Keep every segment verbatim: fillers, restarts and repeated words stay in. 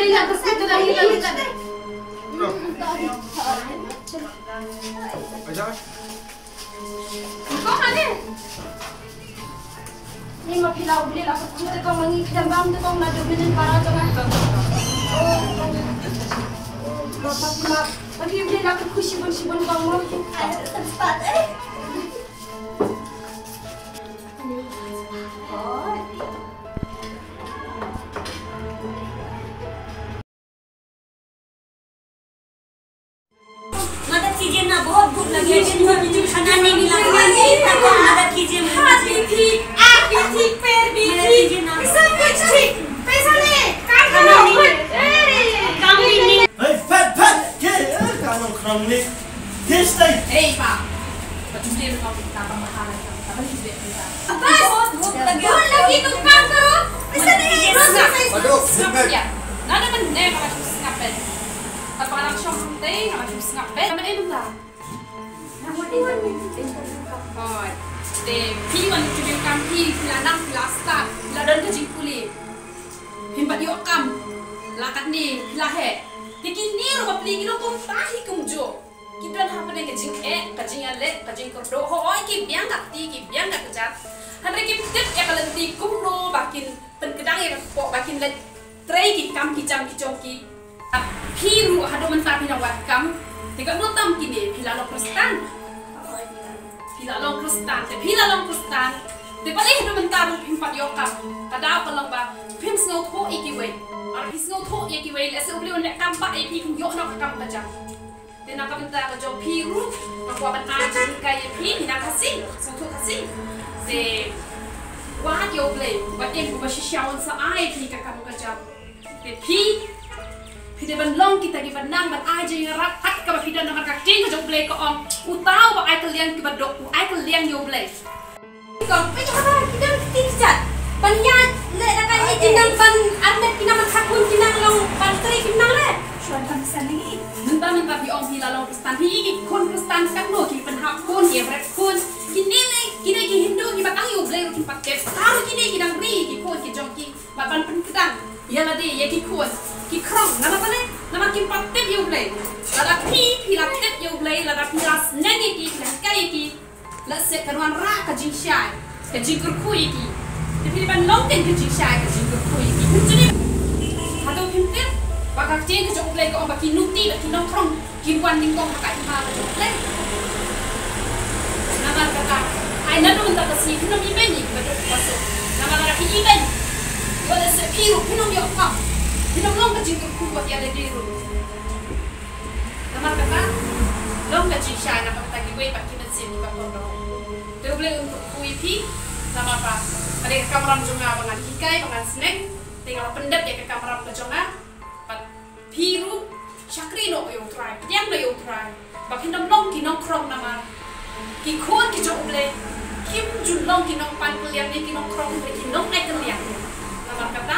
Lila, khushi tu dah, Lila, Lila. Aja. Kong, ane. Ni ma phi la u Blei la kyrkhu te kong, ma ngi khlem bam te kong, naduh mynnin para jong nga. Ba phi ma, ba phi u Blei la kyrkhu shibun shibun kong mo. मदद कीजिए ना, बहुत भूख लगी है, दिन भर खाना नहीं मिला, मदद कीजिए, मदद कीजिए। हाथ भी ठीक, आँख भी ठीक, पैर भी ठीक, सब कुछ ठीक, पैसा नहीं, काम नहीं, काम भी नहीं। Hey, fat, fat, ke, eh, ka nongkrong ni. Ke stay. Hey, pa. Patut dia kau tak apa mahal. Apa ni dia? Bas! Bol lagi tu, kam karo. Aisa nahi, aisa nahi. Aduh, sngap. Nada man ne, ka sngap. Apa nak shong te, ka sngap. Mana em ta? Hoi. Te phi wan interview kam, phi la nang, phi la start, phi la don ka jingpule. Phim pat ïoh kam. La katne phi la heh. Te kine ruh ba pli ki long kumta hi kumjuh. Ki don hapdeng ka jingeh, ka jingïaleh, ka jingkyrduh. Hooid ki biang ka kti, ki biang ka kjat. Hynrei kim tip ïa ka lynti kumno ba kin pynkdang ïa ka kpoh, ba kin leit trei ki kam ki jam ki jong ki. Phi ruh haduh mynta phi nang wad kam. Te katno tam kine phi la long Khristan. Phi la long Khristan, te phi la long Khristan. Te balei haduh mynta ruh phim pat ïoh kam. Ka daw ka long ba phim sngewthuh ïa kiwei. Ar phi sngewthuh ïa kiwei, lehse U Blei un leh kam ba ïa phi, phin ïoh noh ka kam ka jam. Te na ka bynta ka jong phi ruh, nga kwah ban ai jinghikai ïa phi, ngi na Khasi, sngewthuh Khasi. Te wad ïa U Blei, wat im uba shisha un sa ai phi ka kam ka jam. Te phi, phi dei ban long kita kiba nang ban ai jingïarap, kat kaba phi don namar ka ktien ka jong U Blei ka ong, uta uba ai kylliang kiba duk, u ai kylliang ïa U Blei. Kong, peit haba ki dang kti kjat. Ban ïa leh da ka ïa ki nang ban armet ki nang ban kha khun ki nang long ban trei ki nang re. Shuwa ban san ngi. Mynta mynta phi ong phi la long Khristan, phi ïa ki khun Khristan katno ki pynhap khun, ki rep khun. Kine ne, kine ki Hindu kiba tang ïa U Blei ruh kim pat tip. Tang kine ki dang ri ki khun ki jong ki. Bad ban pynkdang ïa lade ïa ki khun. Ki khrong, namar balei? Namar kim pat tip ïa U Blei. Lada phi, phi la tip ïa U Blei, lada phi la sneng ïa ki, phi la hikai ïa ki, la seh kan wanrah ka jingshai, ka jingkyrkhu ïa ki. Te phi dei ban long kein ka jingshai, ka jingkyrkhu ïa ki. Phin jin, hato phim tip ba ka ktien ka jong U Blei ka ong ba ki nuti, ba ki nongkhrong kim wan nyngkong ha ka hima ka jong U Blei. Namar kata, ai naduh mynta ka sngi phin ym ibeiñ ïa kiba duk kiba suk. Namar lada phi ibeiñ, wat la seh phi ruh phin ym ïoh kam, phin ym long ka jingkyrkhu bad ïa lade ruh. Namar kata, long ka jingshai namar kata kiwei pat ki mynsiem kiba kordor. Te U Blei un kyrkhu ïa phi, namar ba ka dei ka kamram jong nga ba ngan hikai, ba ngan sneng, te nga la pyndep ïa ka kamram ka jong nga. Bad phi ruh shakri noh ïa U Trai, pdiang noh ïa U Trai, ba phin ym long ki nongkhrong namar ki khun ki jong U Blei kim ju long ki nongpan kylliang ne ki nongkhrong, hynrei ki nongai kylliang. Namar kata,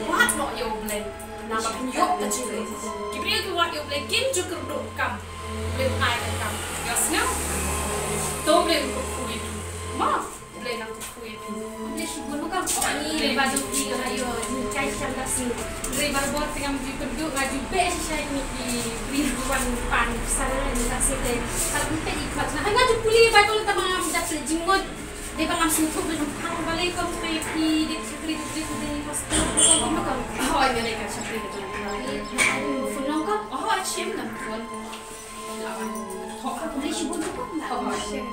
wad noh ïa U Blei, namar phin ïoh ka jingim. Ki briew ki wad ïa U Blei kim ju kyrduh kam, U Blei un ai ka kam. Ïohsngew? To U Blei un kyrkhu ïa phi. Mo? U Blei un kyrkhu ïa phi. U Blei shibun mo kam. Ni le ba duk ki nga ïoh jingshai sha ka sngi. Hynrei barabor te ngam ju kyrduh, nga ju beh shisha ïa ki briew ki wan pan pisa na ka sngi te. Ka la pynpeit ïa ki khmat na. Nga ju pule Baibl tang ba ngam ju da jingmut. Dei ba ngam sngewthuh ba jong phi balei kam, phi dei shakri, dei, dei pastor, dei mo kam. Hooid, nga dei ka shakri ka jong U Trai. Phi phone long kam? Hooid, shim, ngan phone. Hooid. Phi shibun mo kam? Hooid.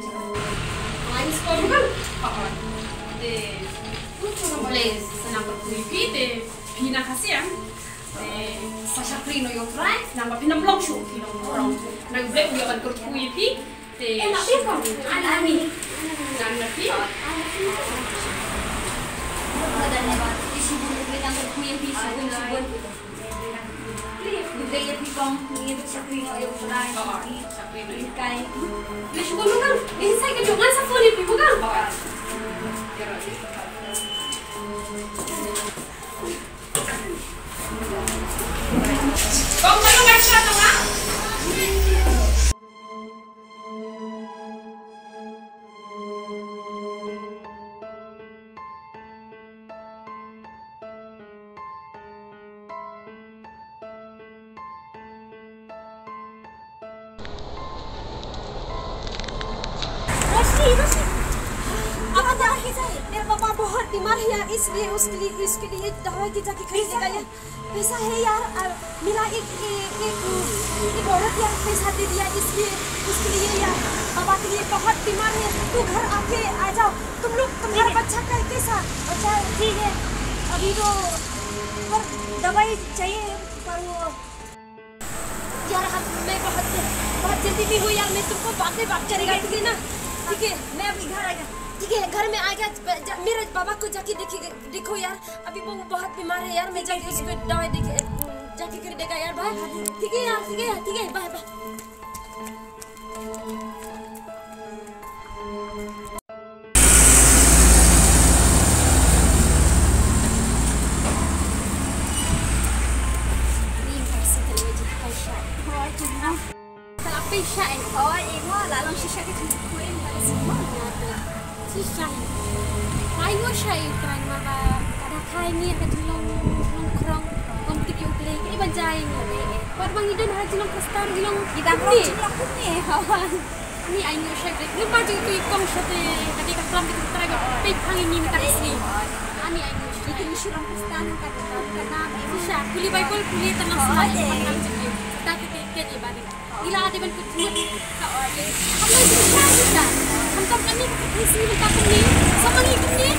Ai, miss call mo kam? Hooid. Te U Blei sa nang kyrkhu ïa phi, te phi na ka siang, te sa shakri noh ïa U Trai, namar phin ym long shuh ki nongkhrong. Nang U Blei u ïoh ban kyrkhu ïa phi. Te, eh, na phi ko? Ana ni. Ngan na phi? Ana phi. Shibun, U Blei nang kyrkhu ïa phi, shibun, shibun. U Blei ïa phi kong, ngi duk shakri noh ïa U Trai. Shakri noh. Kai. U Blei shibun mo kong. Inside ka jong ngan sa phone ïa phi mo kong. Kong, kong, kong, kong. रोशनी, रोशनी, अब क्या है? मेरा पापा बहुत बीमार है यार, इसलिए उसके लिए, इसके लिए दवाई की जाके खरीदेगा यार। पैसा है यार, अ, मेरा एक, एक, एक, एक औरत यार पैसा दे दिया, इसलिए, उसके लिए यार, पापा के लिए बहुत बीमार है। तू घर आके आ जाओ, तुम लोग, तुम्हारा बच्चा का कैसा? बच्चा ठीक है, अभी तो पर दवाई चाहिए, पर वो यार, हम, मैं बहुत, बहुत जल्दी में हूँ यार, मैं तुमको बाद में बात करेगा, ठीक है ना? ठीक है, मैं अभी घर आएगा। ठीक है, घर में आएगा, ब-, जा, मेरे बाबा को जाके देखिए, देखो यार, अभी वो बहुत बीमार है यार, मैं जाके उसको दवाई देके, जाके खरीदेगा यार भाई। ठीक है यार, ठीक है, ठीक है, bye, bye. Ka la pei sha eh. Hooid, i mo, la long shisha ka jingkyrkhu eh, la long shisha. Shisha. Ai ngo sha eh, kren ma ba, ka da kai ngi ka jinglong, long krong, kom tip ïa U Blei, ka i ban jai ngi. Wat ba ngi don ha jinglong Khristan, jinglong. Ngi dang long jinglong kumne, hooid. Ani ai ngo sha eh, ngi ba jingkyrkhu kong sha te, ka dei ka klam ka jingkyrkhu, ka pei phang ngi mynta ka sngi. Ani ai ngo sha. Ngi kyrkhu sha long Khristan, ka, ka, ka nam, eh. Shisha, pule Baibl, pule tang lang shisha, hooid, eh. Pang lang jingkyrkhu. Ta ka te, ka ni ba ni. Ila dei ban kut kut. Ka oi. Ka oi shisha shisha. Khamtam kane ka kut shisha mynta kumne. Sa ma ngi kumne.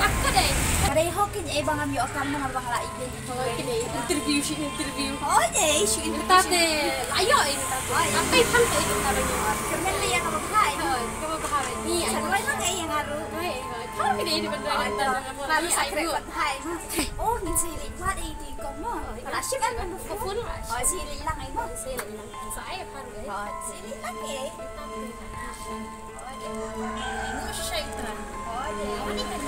Ak ka dei. Ka dei hok kin ei ba ngam ïoh kam namar ba nga la ibeiñ. Oi, kine interview shi interview. Oi, ei shi interview. Mynta te la ïoh ei mynta te. Oi. Atai phang te ei mynta ba ngi. Kyrmen le ïa kaba bha ei. Oi, kaba bha ei. Ni ai. Sa rwai lang ei ïa nga ruh. Oi, oi. Thar kine ei dei ban rwai mynta. Oi, baru sa kyrmen ban bha ei. Oh, ngin sa ïaleit wad ei. Kong mo. Ka la shim em ka phone. Oh, sa ïaleit lang ei mo. Sa ïaleit lang. Sa ai pha ruh ei. Oh, sa ïaleit lang ei. Mu shaitan. Oh, ani kan.